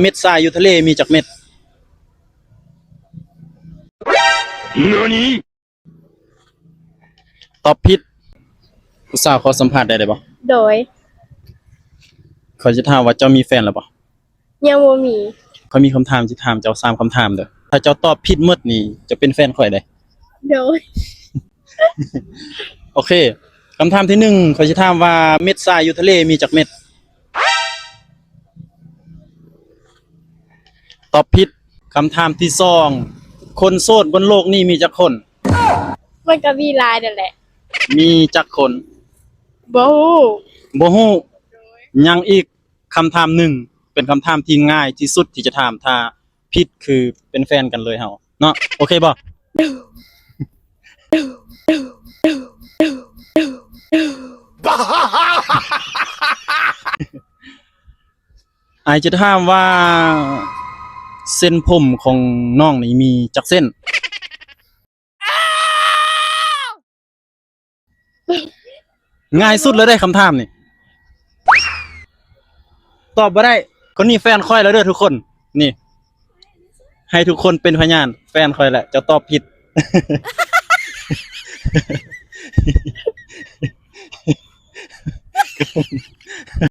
ເມັດຊາຍຢູ່ທະເລມີຈັກເມັດ? ຕອບຜິດ. ຜູ້ສາວ ຂໍສຳພາດໄດ້ ໄດ້ບໍ່? ໂດຍ. ຂ້ອຍຈະຖາມວ່າເຈົ້າມີແຟນແລ້ວບໍ່? ຍັງບໍ່ມີ. ຂ້ອຍມີຄຳຖາມຊິຖາມເຈົ້າສາມຄຳຖາມເດີ້. ຖ້າເຈົ້າຕອບຜິດໝົດນີ້ ເຈົ້າເປັນແຟນຂ້ອຍເດ້. ໂດຍ. ໂອເຄ. ຄຳຖາມທີໜຶ່ງ ຂ້ອຍຊິຖາມວ່າ ເມັດຊາຍຢູ່ທະເລມີຈັກເມັດ? ຕອບຜິດ. ຄຳຖາມທີສອງ ຄົນໂສດບົນໂລກນີ້ມີຈັກຄົນ? ມັນກໍມີຫຼາຍນັ້ນແຫຼະ. ມີຈັກຄົນ? ບໍ່ຮູ້. ບໍ່ຮູ້. ຍັງອີກຄຳຖາມໜຶ່ງ ເປັນຄຳຖາມທີ່ງ່າຍທີ່ສຸດທີ່ຈະຖາມ ຖ້າຜິດຄືເປັນແຟນກັນເລີຍເຮົາເນາະ. ໂອເຄບໍ່? ອ້າຍຈະຖາມວ່າ ເສັ້ນຜົມຂອງນ້ອງນີ້ມີຈັກເສັ້ນ? ງ່າຍສຸດແລ້ວເດ້ຄຳຖາມນີ້. ຕອບບໍ່ໄດ້. ຄົນນີ້ແຟນຂ້ອຍແລ້ວເດີທຸກຄົນ. ນີ້ ໃຫ້ທຸກຄົນເປັນພະຍານ ແຟນຂ້ອຍແຫຼະ. ເຈົ້າຕອບຜິດ.